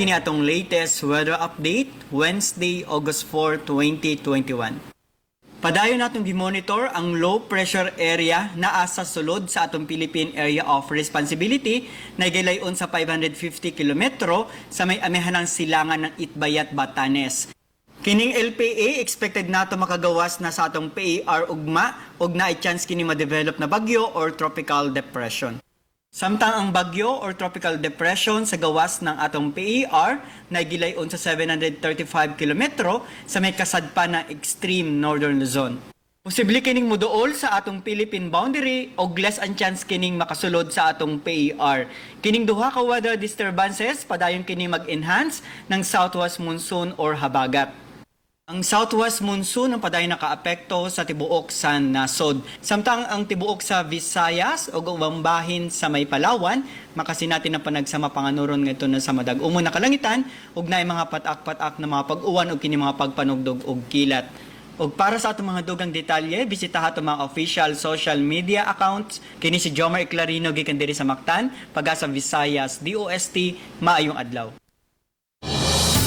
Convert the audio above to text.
Kini atong latest weather update, Wednesday, August 4, 2021. Padayon natong gimonitor ang low pressure area naa sa sulod sa atong Philippine Area of Responsibility na gilayon sa 550 kilometro sa may amihanang silangan ng Itbayat, Batanes. Kining LPA, expected nato makagawas na sa atong PAR ugma ug naay chance kini ma-develop na bagyo or tropical depression. Samtang ang bagyo or tropical depression sa gawas ng atong PAR na gilayon sa 735 kilometro sa may kasadpan ng extreme northern Luzon. Posible kining muduol sa atong Philippine boundary o less ang chance kining makasulod sa atong PAR. Kining duha ka weather disturbances, padayon kini mag-enhance ng southwest monsoon or habagat. Ang southwest monsoon ang padayon nakaapekto sa tibuok sa nasod. Samtang ang tibuok sa Visayas o ubang bahin sa may Palawan, makasinati ng panagsama panganuron ngadto na sa madag-umon na kalangitan ug naay mga patak-patak na mga pag-uwan ug kini mga pagpanugdog og kilat. Ug para sa atong mga dugang detalye, bisitaha atong mga official social media accounts. Kini si Jomar Eclarino gikan diri sa Mactan, Pagasa Visayas, DOST, maayong adlaw.